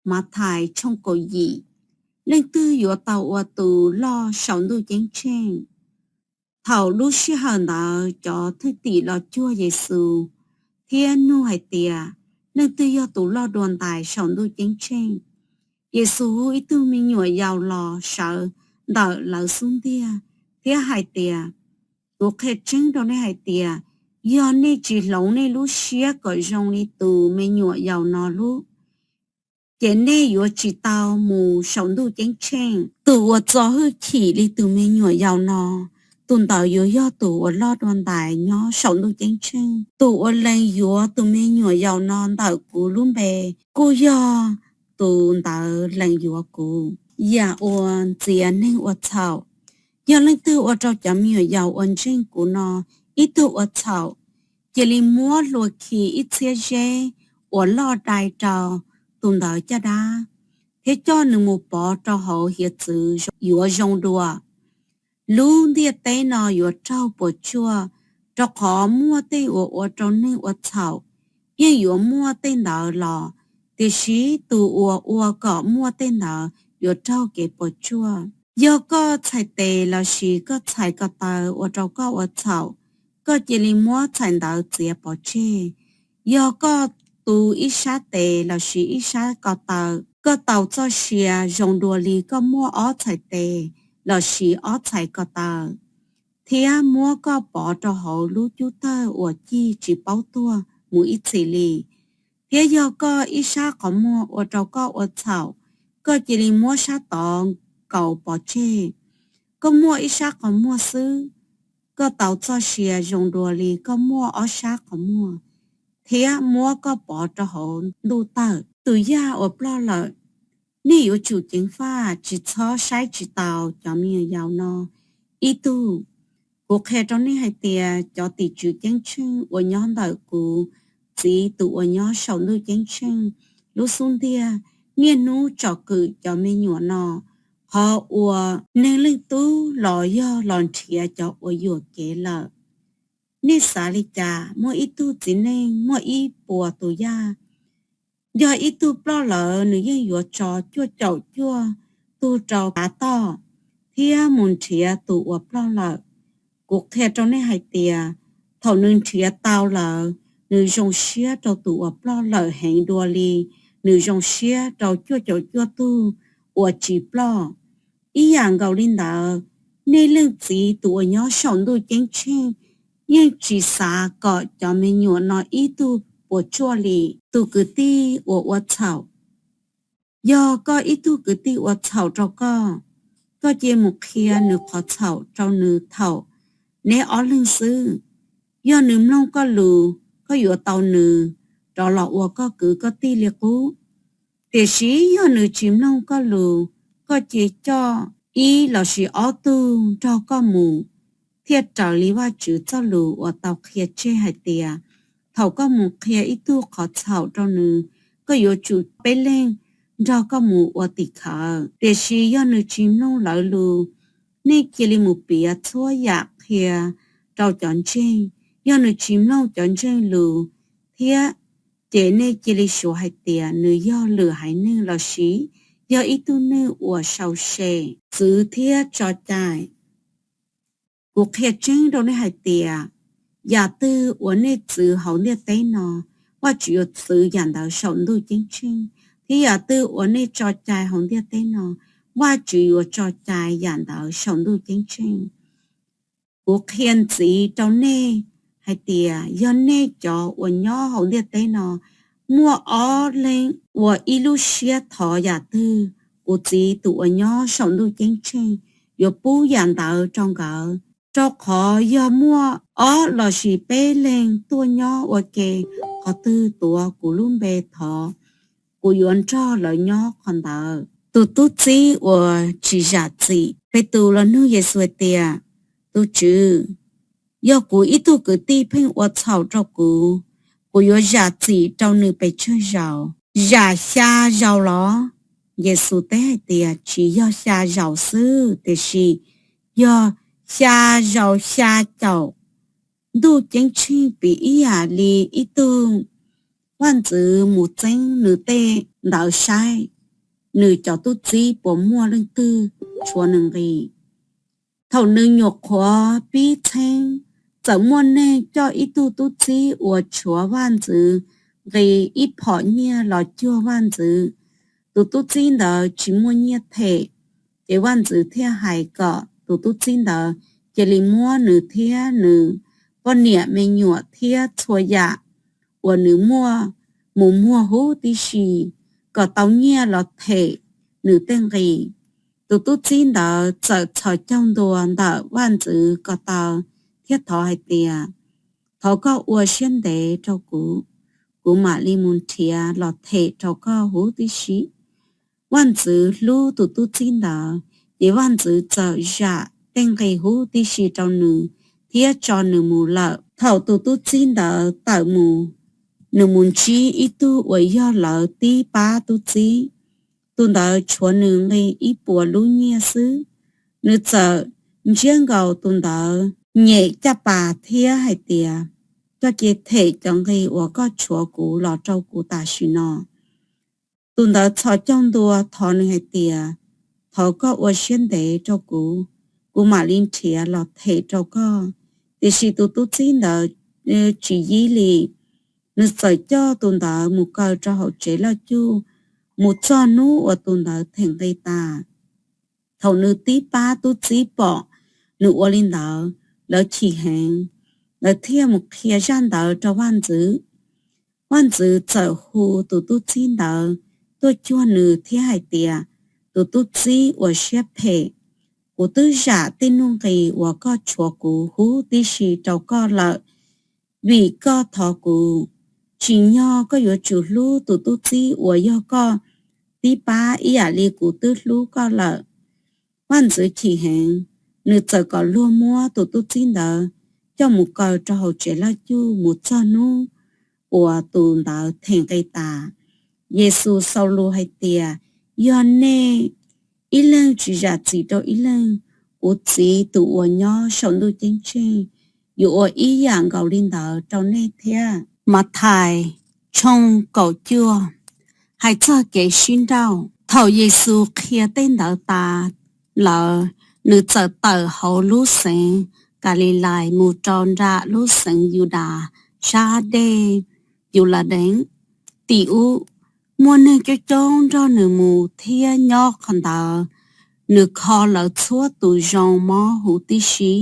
Mathais tshooj kaum yim. Leej twg yuav tau ua tus loj saum ntuj ceeb tsheej? Thaum lub sij hawm ntawd cov thwj tim los cuag Yexus thiab nug hais tias, Leej twg yog tus loj dua ntais saum ntuj ceeb tsheej? Yexus hu ib tug me nyuam yaus los sawv ntawm lawv xub ntiag thiab hais tias, Kuv qhia tseeb rau nej hais tias, yog nej tsis hloov nej lub siab kom zoo li tus me nyuam yaus no lub, ces nej yuav tsis tau mus saum ntuj ceeb tsheej. Tus uas txo hwj chim li tus me nyuam yaus no, tus ntawd yuav yog tus uas loj dua ntais nyob saum ntuj ceeb tsheej. Tus uas lees yuav tus me nyuam yaus no ntawm kuv lub npe, kuj yog tus ntawd lees yuav kuv. Yam uas ntxias neeg ua txhaum. Yog leej twg ua rau cov me nyuam yaus uas ntseeg kuv no ib tug ua txhaum, cia li muab hlua khi ib txhiab zeb uas loj dai rau tus ntawd caj dab, thiab coj nws mus pov rau hauv hiav txwv yuav zoo dua. Lub ntiaj teb no yuav raug puas tsuaj, rau qhov muaj tej uas ua rau neeg ua txhaum, yeej yuav muaj tej ntawd los, tiam sis tus uas ua kom muaj tej ntawd yuav raug kev puas tsuaj. Yog koj txhais tes lossis koj txhais ko taw ua rau koj ua txhaum, koj cia li muab txhais ntawd txiav pov tseg. Yog koj tu ib sab tes lossis ib sab ko taw, koj tau txoj sia zoo dua li koj muaj ob txhais tes lossis ob txhais ko taw, thiab muab koj pov rau hauv lub cub tawg uas cig tsis paub tuag mus ib txhis li. Thiab yog koj ib sab qhov muag ua rau koj ua txhaum, koj cia li muab sab tod nkaus pov tseg. Koj muaj ib sab qhov muag xwb, koj tau txoj sia zoo dua li koj muaj ob sab qhov muag, thiab muab koj pov rau hauv ntuj tawg. Tus yaj uas ploj lawm. Nej yuav tsum ceev faj, tsis txhob saib tsis taus cov me nyuam yaus no ib tug. Kuv qhia rau nej hais tias, cov tim tswv ceeb tsheej uas nyob ntawm kuv Txiv tus uas nyob saum ntuj ceeb tsheej lub xub ntiag niaj hnub tsom kwm cov me nyuam no, qhov uas Neeg Leej Tub los yog los nrhiav cov uas yuam kev lawm. Nej xav li cas? Muaj ib tug txiv neej muaj ib puas tus yaj. Yog ib tug ploj lawm, nws yeej yuav tso cuaj caum cuaj tug rau tav toj thiab mus nrhiav tus uas ploj lawm. Kuv qhia rau nej hais tias, thaum nws nrhiav tau lawm, nws zoo siab rau tus uas ploj lawm heev dua li nws zoo siab rau cuaj caum cuaj tug uas tsis ploj. Ib yam nkaus li ntawd, nej Leej Txiv tus uas nyob saum ntuj ceeb tsheej yeej tsis xav kom cov me nyuam no ib tug puas tsuaj li. Tus kwv tij uas ua txhaum. Yog koj ib tug kwv tij ua txhaum rau koj, koj cia mus qhia nws qhov txhaum rau nws thaum neb ob leeg xwb. Yog nws mloog koj lus, koj yuav tau nws rov los ua koj kwv koj tij li qub. Tiam sis yog nws tsis mloog koj lus, koj cia coj ib lossis ob tug nrog koj mus, thiaj raws li Vajtswv txoj lus uas tau qhia tseg hais tias, thaum koj mus qhia ib tug qhov txhaum rau nws, koj yuav tsum peb leeg nrog koj mus ua tim khawv. Tiam sis yog nws tsis mloog lawv lus, nej cia li mus piav txhua yam qhia rau cov ntseeg. Yog nws tsis mloog cov ntseeg lus thiab, ces nej cia li suav hais tias nws yog lwm haiv neeg lossis yog ib tug neeg uas sau se, txwv thiab tso cai. Kuv qhia tseeb rau nej hais tias, yam twg uas nej txwv hauv ntiaj teb no, Vajtswv yuav txwv yam ntawd saum ntuj ceeb tsheej, thiab yam twg uas nej tso cai hauv ntiaj teb no, Vajtswv yuav tso cai yam ntawd saum ntuj ceeb tsheej. Kuv qhia ntxiv rau nej hais tias, yog nej cov uas nyob hauv ntiaj teb no muaj ob leeg ua ib lub siab thov yam twg, kuv Txiv tus uas nyob saum ntuj ceeb tsheej yuav pub yam ntawd rau nkawd. Rau qhov yog muaj ob lossis peb leeg tuaj nyob ua ke qhov twg tuav kuv lub npe thov, kuv yuav nrog lawv nyob qhov ntawd. Tus tub txib uas tsis zam txim. Petus los nug Yexus hais tias, Tus Tswv, yog kuv ib tug kwv tij pheej ua txhaum rau kuv, kuv yuav zam txim rau nws pes tsawg zaus? Zam xya zaus los? Yexus teb hais tias, Tsis yog xya zaus xwb, tiam sis yog xya zaus xya caum. Ntuj ceeb tsheej piv ib yam li ib tug vaj ntxwv mus txeeb nws tej ntawv saib. nws cov tub txib puas muaj leej twg tshuav nws nqis. Thaum nws nyuam qhuav pib txheeb, txawm muaj neeg coj ib tug tub txib uas tshuav vaj ntxwv nqis ib phom nyiaj los cuag vaj ntxwv. Tus tub txib ntawd tsis muaj nyiaj them, ces vaj ntxwv thiaj hais kom tus tub txib ntawd cia li muab nws thiab nws poj niam, me nyuam thiab txhua yam uas nws muaj mus muag huv tib si, kom tau nyiaj los them nws tej nqis. Tus tub txib ntawd txawm txhos caug ntua ntawm vaj ntxwv ko taw thiab thov hais tias, Thov koj ua siab ntev rau kuv, kuv mam li mus nrhiav los them rau koj huv tib si. Vaj ntxwv hlub tus tub txib ntawd, ces vaj ntxwv txawm zam tej nqis huv tib si rau nws thiab tso nws mus lawm. Thaum tus tub txib ntawd tawm mus, nws mus ntsib ib tug uas yog lawv tib pab tub txib. Tus ntawd tshuav nws nqis ib puas lub nyiaj xwb. Nws txawm ntsiab nkaus tus ntawd nyem caj pas thiab hais tias, Koj cia them cov nqis uas koj tshuav kuv los rau kuv tam sim no. Tus ntawd txhos caug ntua thov nws hais tias, Thov koj ua siab ntev rau kuv, kuv mam li nrhiav los them rau koj. Tiam sis tus tub txib ntawd tsis yib li. Nws txawm coj tus ntawd mus kaw rau hauv tsev loj cuj mus txog hnub uas tus ntawd them nqis tas. Thaum nws tib pab tub txib pom nws ua li ntawd, lawv chim heev, lawv thiaj mus qhia zaj ntawd rau vaj ntxwv. Vaj ntxwv txawm hu tus tub txib ntawd tuaj cuag nws thiab hais tias, Tus tub txib uas siab phem, kuv twb zam tej nuj nqis uas koj tshuav kuv huv tib si rau koj lawm, vim koj thov kuv. Tsim nyog koj yuav tsum hlub tus tub txib uas yog koj tib pab ib yam li kuv twb hlub koj lawm. Vaj ntxwv chim heev, nws txawm kom luag muab tus tub txib ntawd coj mus kaw rau hauv tsev loj cuj mus txog hnub uas tus ntawd them nqis tas. Yexus xaus lus hais tias, Yog nej ib leeg tsis zam txim rau ib leeg, kuv Txiv tus uas nyob saum ntuj ceeb tsheej yuav ua ib yam nkaus li ntawd rau nej thiab. Mathais tshooj kaum cuaj. Hais txog kev sib nrauj. Thaum Yexus qhia tej ntawd tas lawm, nws txawm tawm hauv lub xeev Kalilais mus rau nram lub xeev Yudas sab dej Yuladees. Tim ub, muaj neeg coob coob nrog nws mus thiab nyob qhov ntawd, nws kho lawv txhua tus zoo mob huv tib si.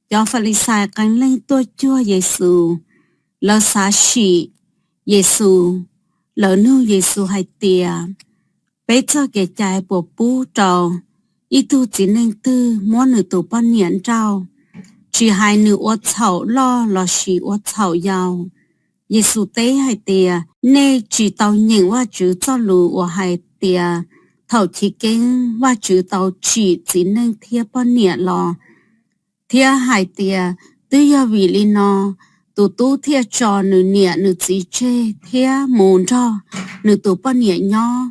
Cov Falixais qee leej tuaj cuag Yexus, lawv xav sim Yexus. Lawv nug Yexus hais tias, Peb txoj kev cai puas pub rau ib tug txiv neej twg muab nws tus poj niam nrauj, tsis hais nws ua txhaum loj lossis ua txhaum yau? Yexus teb hais tias, Nej tsis tau nyeem Vajtswv txoj lus uas hais tias, thaum chiv keeb Vajtswv tau tsim txiv neej thiab poj niam los? Thiab hais tias, Twb yog vim li no tus tub thiaj tso nws niam nws txiv tseg thiab mus nrog nws tus poj niam nyob.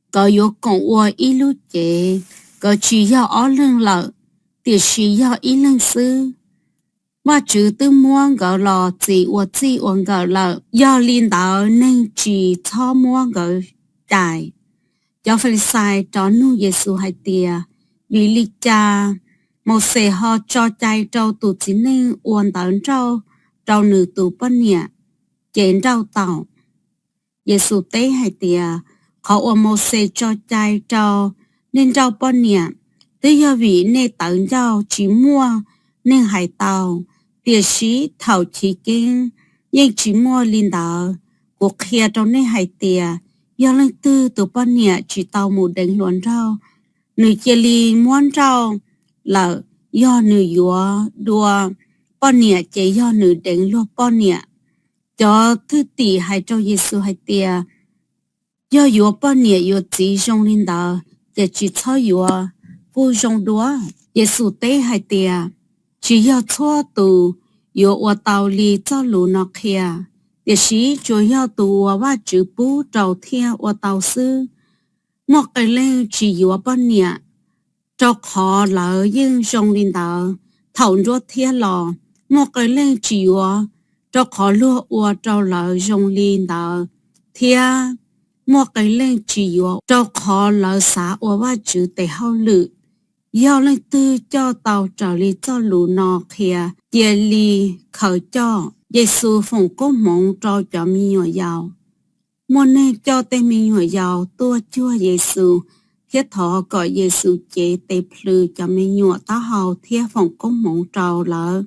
Nkawd yuav koom ua ib lub cev, nkawd tsis yog ob leeg lawm, tiam sis yog ib leeg xwb. Vajtswv twb muab nkawd los txis ua txij ua nkawm lawm, yog li ntawd neeg tsis txhob muab nkawd cais. Cov Falixais rov nug Yexus hais tias, Vim li cas Mauxes ho tso cai rau tus txiv neej ua ntawv nrauj rau nws tus poj niam, ces nrauj tau? Yexus teb hais tias, Qhov uas Mauxes tso cai rau nej nrauj poj niam, twb yog vim nej tawv ncauj tsis muaj neeg hais tau. Tiam sis thaum chiv keeb yeej tsis muaj li ntawd. Kuv qhia rau nej hais tias, yog leej twg tus poj niam tsis tau mus deev hluas nraug, nws cia li muab nrauj lawm, yog nws yuav dua poj niam ces yog nws deev luag poj niam. Cov thwj tim hais rau Yexus hais tias, Yog yuav poj niam yuav txiv zoo li ntawd, ces tsis txhob yuav kuj zoo dua. Yexus teb hais tias, Tsis yog txhua tus yuav ua tau li txoj lus no qhia, tiam sis tsuas yog tus uas Vajtswv pub rau thiaj ua tau xwb. Muaj qee leej tsis yuav poj niam, rau qhov lawv yeej zoo li ntawd thaum nruab thiab los. Muaj qee leej tsis yuav, rau qhov luag ua rau lawv zoo li ntawd thiab muaj qee leej tsis yuav, rau qhov lawv xav ua Vajtswv tes hauj lwm. Yog leej twg coj tau raws li txoj lus no qhia, cia li khaws coj. Yexus foom koob hmoov rau cov me nyuam yaus. Muaj neeg coj tej me nyuam yaus tuaj cuag Yexus thiab thov kom Yexus cev tes plhws cov me nyuam taub hau thiab foom koob hmoov rau lawv.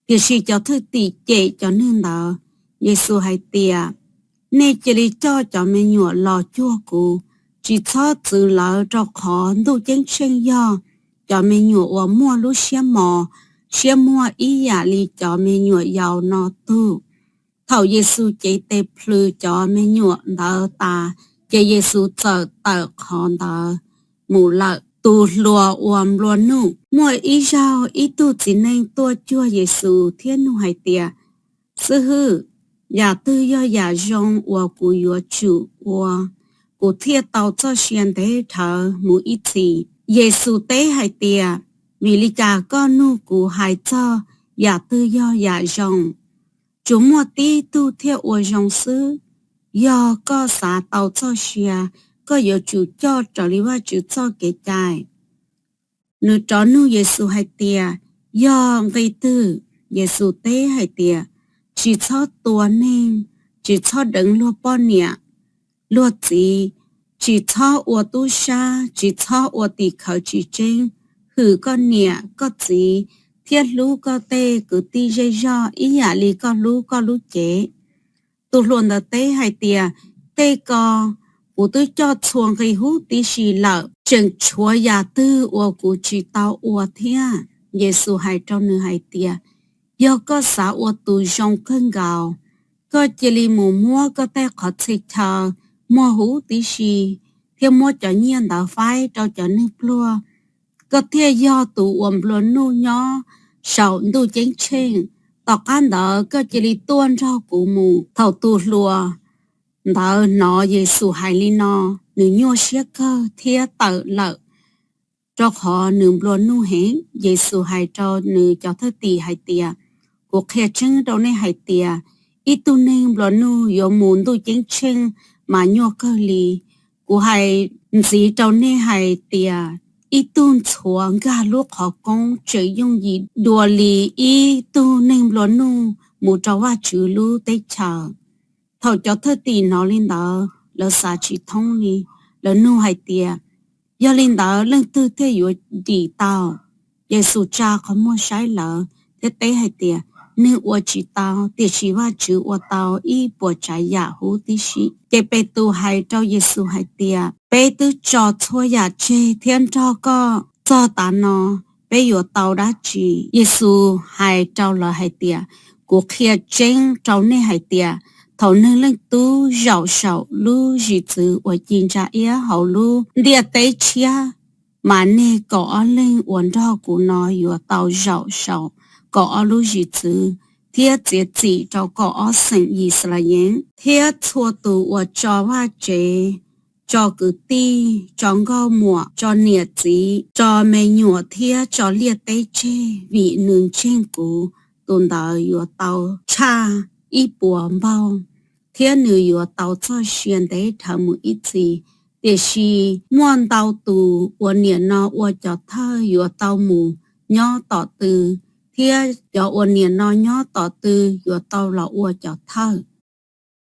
Tiam sis cov thwj tim cem cov neeg ntawd. Yexus hais tias, Nej cia li coj cov me nyuam los cuag kuv, tsis txhob txwv lawv, rau qhov Ntuj Ceeb Tsheej yog cov me nyuam uas muaj lub siab mos siab muag ib yam li cov me nyuam yaus no tug. Thaum Yexus cev tes plhws cov me nyuam ntawd tas, ces Yexus txawm tawm qhov ntawd mus lawm. Tus hluas uas nplua nuj. Muaj ib zaug ib tug txiv neej tuaj cuag Yexus thiab nug hais tias, Xib hwb, yam twg yog yam zoo uas kuv yuav tsum ua, kuv thiaj tau txoj sia ntev dhawv mus ib txhis? Yexus teb hais tias, Vim li cas koj nug kuv hais txog yam twg yog yam zoo? Tsuas muaj tib tug thiaj ua zoo xwb. Yog koj xav tau txoj sia, koj yuav tsum coj raws li Vajtswv txoj kev cai. Nws rov nug Yexus hais tias, Yog nqi twg? Yexus teb hais tias, Tsis txhob tua neeg, tsis txhob deev luag poj niam luag txiv, tsis txhob ua tub sab, tsis txhob ua tim khawv tsis tseeb, hwm koj niam koj txiv, thiab hlub koj tej kwv tij zej zog ib yam li koj hlub koj lub cev. Tus hluas ntawd teb hais tias, Tej ko kuv twb coj txhua nqi huv tib si lawm, tseem tshuav yam twg uas kuv tsis tau ua thiab? Yexus hais rau nws hais tias, Yog koj xav ua tus zoo kawg nkaus, koj cia li mus muab koj tej qhov txhia chaw muag huv tib si thiab muab cov nyiaj ntawd faib rau cov neeg pluag, koj thiaj yog tus uas nplua nuj nyob saum Ntuj Ceeb Tsheej. Tom qab ntawd koj cia li tuaj nrog kuv mus. Thaum tus hluas ntawd hnov Yexus hais li no, nws nyuaj siab kawg thiab tawm lawm, rau qhov nws nplua nuj heev. Yexus hais rau nws cov thwj tim hais tias, Kuv qhia tseeb rau nej hais tias, ib tug neeg nplua nuj yuav mus Ntuj Ceeb Tsheej mas nyuaj kawg li. Kuv hais ntxiv rau nej hais tias, ib tug ntxhuav nkag lub qhov koob tseem yooj yim dua li ib tug neeg nplua nuj mus rau Vajtswv lub teb chaws. Thaum cov thwj tim hnov li ntawd, lawv xav tsis thoob li. Lawv nug hais tias, Yog li ntawd, leej twg thiaj yuav dim tau? Yexus tsa qhov muag saib lawv thiab teb hais tias, Neeg ua tsis tau, tiam sis Vajtswv ua tau ib puas tsav yam huv tib si. Ces Petus hais rau Yexus hais tias, Peb twb tso txhua yam tseg thiab nrog koj txog tav no, peb yuav tau dab tsi? Yexus hais rau lawv hais tias, Kuv qhia tseeb rau nej hais tias, thaum Neeg Leej Tub zaum saum lub zim txwv uas ci ntsa iab hauv lub ntiaj teb tshiab, mas nej kaum ob leeg uas nrog kuv no yuav tau zaum saum kaum ob lub zim txwv thiab txiav txim rau kaum ob xeem Yixalayees. Thiab txhua tus uas tso vaj tsev, tso kwv tij, tso nkauj muam, tso niam txiv, tso me nyuam thiab tso liaj teb tseg vim nws ntseeg kuv, tus ntawd yuav tau tshaj ib puas npaug, thiab nws yuav tau txoj sia ntev dhawv mus ib txhis. Tiam sis muaj ntau tus uas nim no ua cov thawj yuav tau mus nyob tom tw, thiab cov uas nim no nyob tom tw yuav tau los ua cov thawj.